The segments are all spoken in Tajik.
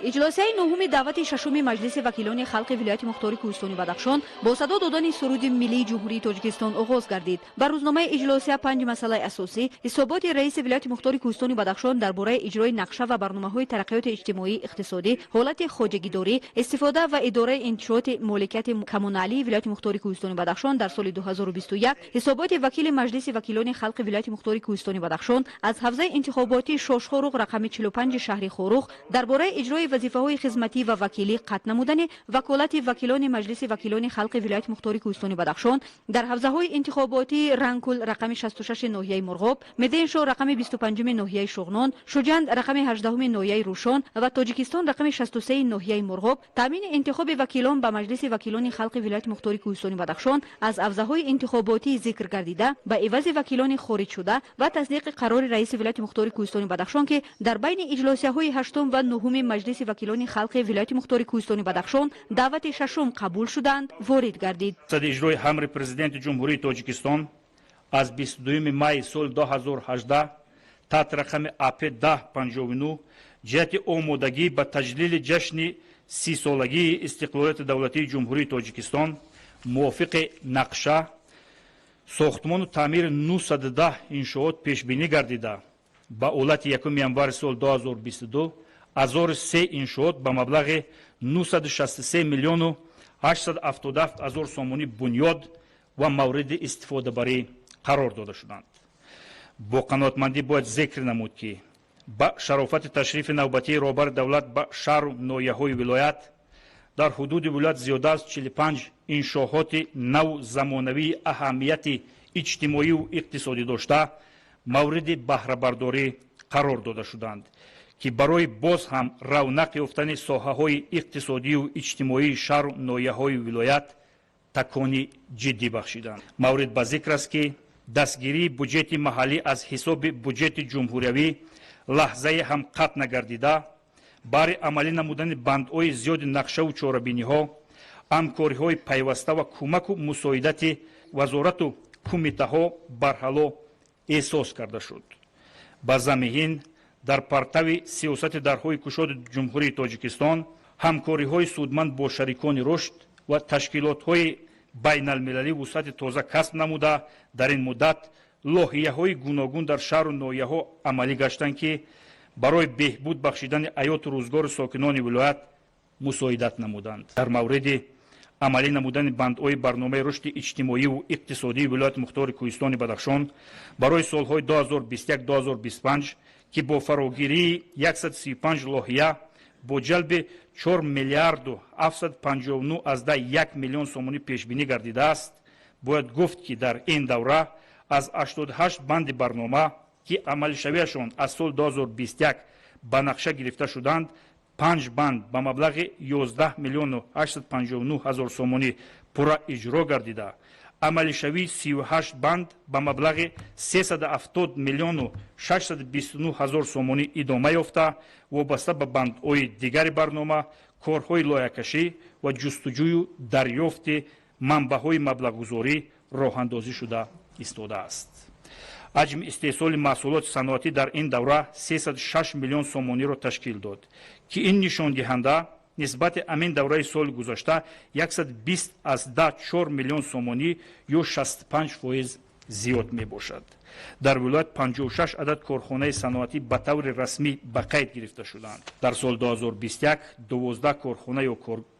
Иҷлосияи нуҳуми даъвати шашуми Маҷлиси вакилони халқи вилояти мухтори Кӯҳистони Бадахшон бо садо додани суруди миллии Ҷумҳурии Тоҷикистон оғоз гардид. Ба рӯзномаи иҷлосия панҷ масъалаи асосӣ: ҳисоботи раиси вилояти мухтори Кӯҳистони Бадахшон дар бораи иҷрои нақша ва барномаҳои тараққиёти иҷтимоӣ, иқтисодӣ, ҳолати хоҷагидорӣ, истифода ва идораи иншооти моликияти коммуналии вилояти мухтори Кӯҳистони Бадахшон дар соли 2021, ҳисоботи вакили Маҷлиси вакилони халқи вилояти мухтори Кӯҳистони Бадахшон аз ҳавзаи интихоботии Шошхоруғ рақами 45 шаҳри Хоруғ дар бораи иҷрои вазифаҳои хизматӣ ва вакилӣ, қатъ намудани ваколати вакилони Маҷлиси вакилони халқи вилояти мухтори Кӯҳистони Бадахшон дар ҳавзаҳои интихоботии Рангкул рақами 66 ноҳияи Мурғоб, Меденшо рақами 25 ноҳияи Шуғнон, Шуҷанд рақами 18 ноҳияи Рӯшон ва Тоҷикистон рақами 63 ноҳияи Мурғоб, таъмини интихоби вакилон ба Маҷлиси вакилони халқи вилояти мухтори Кӯҳистони Бадахшон аз ҳавзаҳои интихоботии зикр гардида ба ивази вакилони хориҷшуда ва тасдиқи қарори раиси вилояти мухтори Кӯҳистони Бадахшон, ки дар байни иҷлосияҳои ҳаштум ва нуҳуми Маҷлиси вакилони халқи вилояти мухтори Кӯҳистони Бадахшон даъвати шашум қабул шуданд, ворид гардид. Мақсади иҷрои амри Президенти Ҷумҳурии Тоҷикистон аз 22 майи соли 2018 таҳти рақами АП 1059 ҷиҳати омодагӣ ба таҷлили ҷашни 30-солагии истиқлолияти давлатии Ҷумҳурии Тоҷикистон мувофиқи нақша сохтмону таъмири 910 иншоот пешбинӣ гардида, ба ҳолати 1 январи соли 2022 1003 иншоот ба маблағи 963 миллиону 877 ҳазор сомонӣ бунёд ва мавриди истифодабарӣ қарор дода шуданд. Бо қаноатмандӣ бояд зикр намуд, ки ба шарофати ташрифи навбатии роҳбари давлат ба шаҳру ноҳияҳои вилоят дар ҳудуди вилоят зиёда аз 45 иншооти наву замонавии аҳамияти иҷтимоию иқтисодӣ дошта мавриди баҳрабардорӣ қарор дода шуданд, ки барои боз ҳам равнақ ёфтани соҳаҳои иқтисодию иҷтимоии шаҳру ноҳияҳои вилоят такони ҷиддӣ бахшиданд. Маврид ба зикр аст, ки дастгирии буҷети маҳаллӣ аз ҳисоби буҷети ҷумҳуриявӣ лаҳзае ҳам қатъ нагардида, баҳри амалӣ намудани бандҳои зиёди нақшаву чорабиниҳо, ҳамкориҳои пайваста ва кӯмаку мусоидати вазорату кумитаҳо барҳало эҳсос карда шуд. Ба замиҳин дар партави сиёсати дарҳои кушоди Ҷумҳурии Тоҷикистон, ҳамкориҳои судманд бо шарикони рушд ва ташкилотҳои байналмилалӣ вусъати тоза касб намуда, дар ин муддат лоҳияҳои гуногун дар шаҳру ноҳияҳо амалӣ гаштанд, ки барои беҳбуд бахшидани ҳаёту рӯзгори сокинони вилоят мусоидат намуданд. Дар мавриди амалӣ намудани бандҳои барномаи рушди иҷтимоиву иқтисодии вилояти мухтори Кӯҳистони Бадахшон барои солҳои 2021-2025, ки бо фарогирии 135 лоҳия бо ҷалби 4 миллиарду 759 аз 1 миллион сомонӣ пешбинӣ гардидааст, бояд гуфт, ки дар ин давра аз 88 банди барнома, ки амалишавиашон аз соли 2021 ба нақша гирифта шуданд, панҷ банд ба маблағи 11 миллиону 859 ҳазор сомонӣ пурра иҷро гардида, амалишавии 38 банд ба маблағи 370 миллиону 629 ҳазор сомонӣ идома ёфта, вобаста ба бандҳои дигари барнома корҳои лоиҳакашӣ ва ҷустуҷӯю дарёфти манбаъҳои маблағгузорӣ роҳандозӣ шуда истодааст. Ҳаҷми истеҳсоли маҳсулоти саноатӣ дар ин давра 306 миллион сомониро ташкил дод, ки ин нишондиҳанда нисбати ҳамин давраи соли гузашта 120 аз 4 миллион сомонӣ ё 65% зиёд мебошад. Дар вилоят 56 адад корхонаи саноатӣ ба таври расмӣ ба қайд гирифта шуданд. Дар соли 2021 12 корхона ё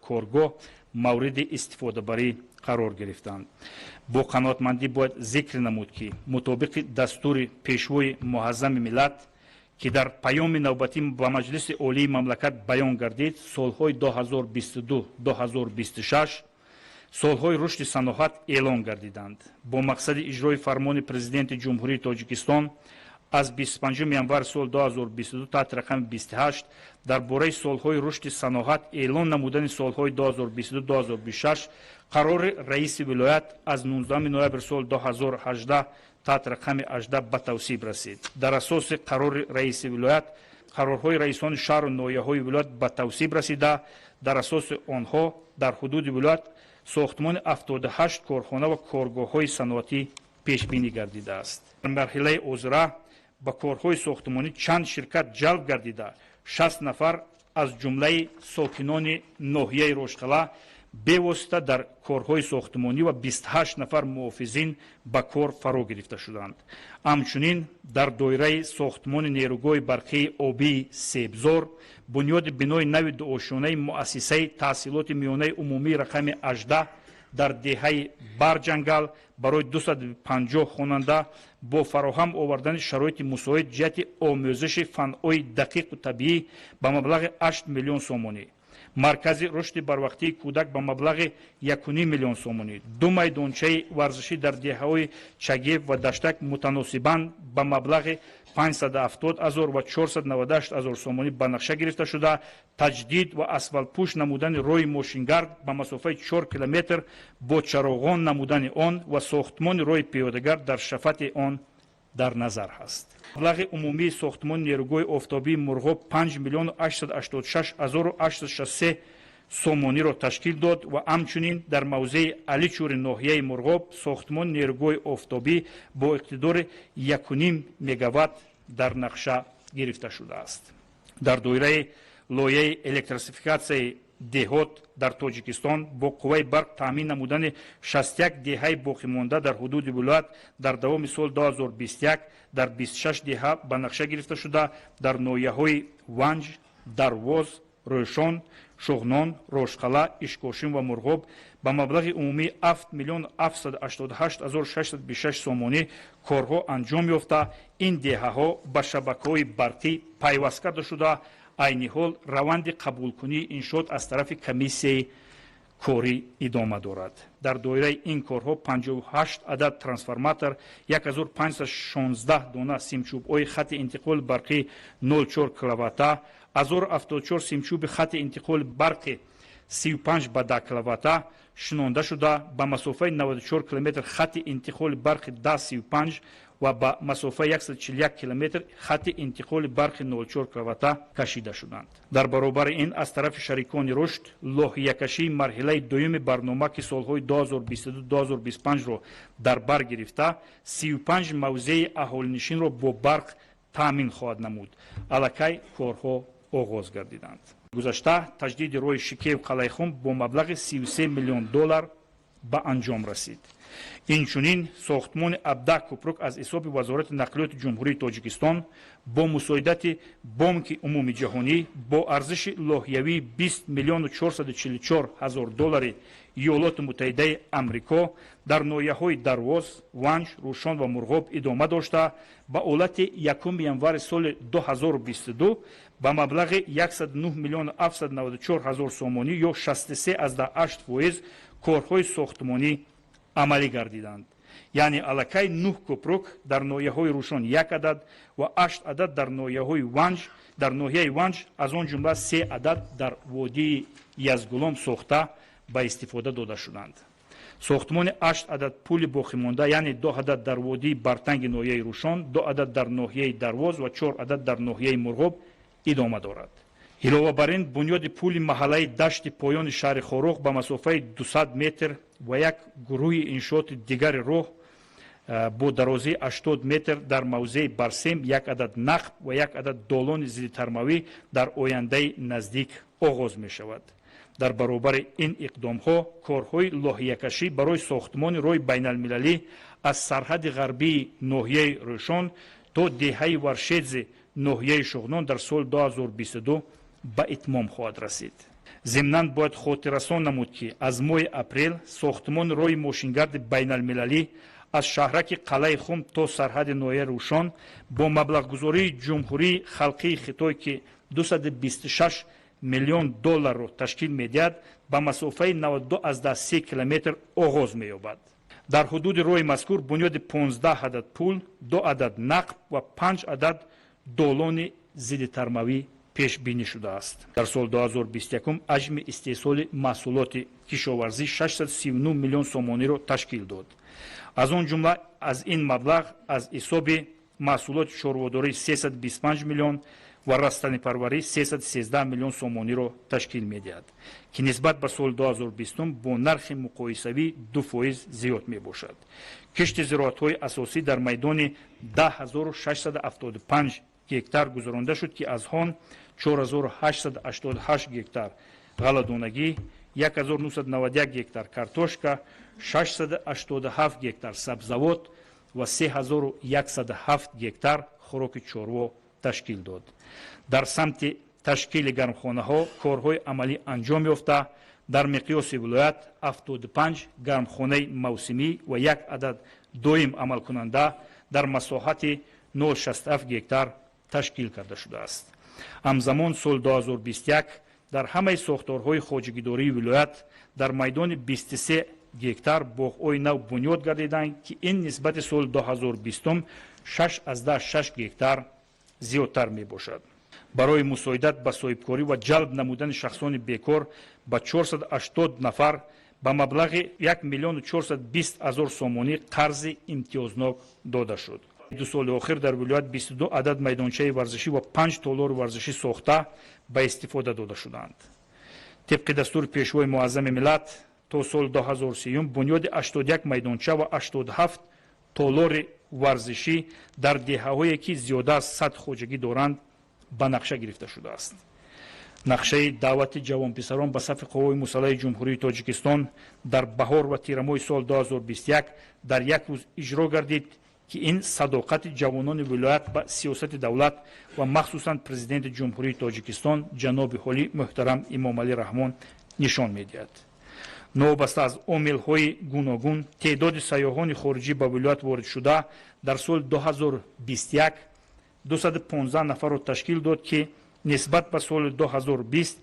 коргоҳ мавриди истифодабарӣ қарор гирифтанд. Бо қаноатмандӣ бояд зикр намуд, ки мутобиқи дастури Пешвои муаззами миллат, ки дар паёми навбатӣ ба Маҷлиси Олии мамлакат баён гардид, солҳои 2022-2026 солҳои рушди саноат эълон гардиданд. Бо мақсади иҷрои фармони Президенти Ҷумҳурии Тоҷикистон аз 25 январи соли 2022 таҳти рақами 28 дар бораи солҳои рушди саноат эълон намудани солҳои 2022-2026, қарори раиси вилоят аз 19 ноябри соли 2018 таҳти рақами 18 ба тавсиб расид. Дар асоси қарори раиси вилоят қарорҳои раисони шаҳру ноҳияҳои вилоят ба тавсиб расида, дар асоси онҳо дар ҳудуди вилоят сохтмони 78 корхона ва коргоҳҳои саноатӣ пешбинӣ гардидааст. Дар марҳилаи озира ба корҳои сохтмонӣ чанд ширкат ҷалб гардида, 60 нафар аз ҷумлаи сокинони ноҳияи Рошқала бевосита дар корҳои сохтмонӣ ва 28 нафар муҳофизин ба кор фаро гирифта шуданд. Ҳамчунин дар доираи сохтмони нерӯгоҳи барқии обии Себзор, бунёди бинои нави дуошёнаи муассисаи таҳсилоти миёнаи умумии рақами 18 дар деҳаи Барҷангал барои 250 хонанда бо фароҳам овардани шароити мусоид ҷиҳати омӯзиши фанҳои дақиқу табиӣ ба маблағи 8 миллион сомонӣ, маркази рушди барвақтии кӯдак ба маблағи 1,5 миллион сомонӣ, ду майдончаи варзишӣ дар деҳаҳои Чагев ва Даштак мутаносибан ба маблағи 570 ҳазор ва 498 ҳазор сомонӣ ба нақша гирифта шуда, таҷдид ва асфалтпӯш намудани роҳи мошингард ба масофаи 4 километр бо чароғон намудани он ва сохтмони роҳи пиёдагард дар шафати он дар назар ҳаст. Маблағи умумии сохтмони нерӯгоҳи офтобии Мурғоб 5 миллиону 886 ҳазору 863 сомониро ташкил дод ва ҳамчунин дар мавзеи Аличури ноҳияи Мурғоб сохтмони нерӯгоҳи офтобӣ бо иқтидори 1,5 мегаватт дар нақша гирифта шудааст. Дар доираи лоиҳаи электрификатсияи деҳот дар Тоҷикистон бо қувваи барқ таъмин намудани 61 деҳаи боқимонда дар ҳудуди вилоят дар давоми соли 2021 дар 26 деҳа ба нақша гирифта шуда, дар ноҳияҳои Ванҷ, Дарвоз, Рӯшон, Шуғнон, Рошқала, Ишкошим ва Мурғоб ба маблағи умумии 7 миллион 788 ҳазор 626 сомонӣ корҳо анҷом ёфта, ин деҳаҳо ба шабакаҳои барқӣ пайваст карда шуда, айни ҳол раванди қабулкунии иншоот аз тарафи комиссияи корӣ идома дорад. Дар доираи ин корҳо 58 адад трансформатор, 1516 дона симчӯбҳои хати интиқоли барқии 04 киловатта, 1074 симчӯби хати интиқоли барқи 35 ба 10 киловатта шинонда шуда, ба масофаи 94 километр хати интиқоли барқи 1035 ва ба масофаи 141 километр хати интиқоли барқи 04 киловатта кашида шуданд. Дар баробари ин аз тарафи шарикони рушд лоҳиякашии марҳилаи дуюми барнома, ки солҳои 2022-2025-ро дар бар гирифта, 35 мавзеи аҳолинишинро бо барқ таъмин хоҳад намуд. Аллакай корҳо оғоз гардиданд. Гузашта таҷдиди роҳи Шикев Қалайхум бо маблағи 33 миллион доллар ба анҷом расид. Инчунин сохтмони 17 кӯпрук аз ҳисоби Вазорати нақлиёти Ҷумҳурии Тоҷикистон бо мусоидати Бонки Умумиҷаҳонӣ бо арзиши лоҳиявии 20 миллиону 444 ҳазор доллари Иёлоти Муттаҳидаи Амрико дар ноҳияҳои Дарвоз, Ванҷ, Рӯшон ва Мурғоб идома дошта, ба ҳолати 1 январи соли 2022 ба маблағи 109 миллиону 794 ҳазор сомонӣ ё 63,8 фоиз корҳои сохтмонӣ амалӣ гардиданд. Яъне аллакай 9 кӯпрук дар ноҳияҳои Рӯшон як адад ва 8 адад дар ноҳияҳои Ванҷ, дар ноҳияи Ванҷ, аз он ҷумла 3 адад дар водии Язгулом сохта ба истифода дода шуданд. Сохтмони 8 адад пули боқимонда, яъне 2 адад дар водии Бартанги ноҳияи Рӯшон, 2 адад дар ноҳияи Дарвоз ва 4 адад дар ноҳияи Мурғоб идома дорад. Илова бар ин бунёди пули маҳаллаи Дашти поёни шаҳри Хоруғ ба масофаи 200 метр ва як гурӯҳи иншооти дигари роҳ бо дарозии 80 метр дар мавзеи Барсем, як адад нақб ва як адад долони зиддитармавӣ дар ояндаи наздик оғоз мешавад. Дар баробари ин иқдомҳо корҳои лоҳиякашӣ барои сохтмони роҳи байналмилалӣ аз сарҳади ғарбии ноҳияи Рӯшон то деҳаи Варшедзи ноҳияи Шуғнон дар соли 2022 ба итмом хоҳад расид. Зимнан бояд хотиррасон намуд, ки аз моҳи апрел сохтмони роҳи мошингарди байналмилалӣ аз шаҳраки Қалъаи Хум то сарҳади ноҳияи Рӯшон бо маблағгузории Ҷумҳурии Халқии Хитой, ки 226 миллион долларро ташкил медиҳад, ба масофаи 92,3 километр оғоз меёбад. Дар ҳудуди роҳи мазкур бунёди 15 адад пул, 2 адад нақб ва 5 адад долони зиддитармавӣ пешбинӣ шудааст. Дар соли 2021 ҳаҷми истеҳсоли маҳсулоти кишоварзӣ 639 миллион сомониро ташкил дод. Аз он ҷумла аз ин маблағ аз ҳисоби маҳсулоти чорводорӣ 325 миллион ва растанипарварӣ 313 миллион сомониро ташкил медиҳад, ки нисбат ба соли 2020 бо нархи муқоисавӣ 2% зиёд мебошад. Кишти зироатҳои асосӣ дар майдони 10675 гектар гузаронда шуд, ки аз он 4888 гектар ғалладонагӣ, 1991 гектар картошка, 687 гектар сабзавот ва 3107 гектар хӯроки чорво ташкил дод. Дар самти ташкили гармхонаҳо корҳои амалӣ анҷом ёфта, дар миқёси вилоят 75 гармхонаи мавсимӣ ва як адад доим амалкунанда дар масоҳати 0,67 гектар ташкил карда шудааст. Ҳамзамон, соли 2021 дар ҳамаи сохторҳои хоҷагидории вилоят дар майдони 23 гектар боғҳои нав бунёд гардиданд, ки ин нисбати соли 2020 6,6 гектар зиёдтар мебошад. Барои мусоидат ба соҳибкорӣ ва ҷалб намудани шахсони бекор ба 480 нафар ба маблағи 1 миллиону 420 ҳазор сомонӣ қарзи имтиёзнок дода шуд. 2 соли охир дар вилоят 22 адад майдончаи варзишӣ ва 5 толори варзишӣ сохта ба истифода дода шуданд. Тибқи дастури Пешвои Муаззами миллат, то соли 2030 бунёди 81 майдонча ва 87 толори варзишӣ дар деҳаҳое, ки зиёда аз 100 хоҷагӣ доранд, ба нақша гирифта шудааст. Нақшаи даъвати ҷавонписарон ба сафи Қуввои Мусаллаҳи Ҷумҳурии Тоҷикистон дар баҳор ва тирамоҳи соли 2021 дар як рӯз иҷро гардид, ки ин садоқати ҷавонони вилоят ба сиёсати давлат ва махсусан Президенти Ҷумҳурии Тоҷикистон ҷаноби олӣ муҳтарам Эмомалӣ Раҳмон нишон медиҳад. Новобаста аз омилҳои гуногун, теъдоди сайёҳони хориҷӣ ба вилоят воридшуда дар соли 2021 215 нафарро ташкил дод, ки нисбат ба соли 2020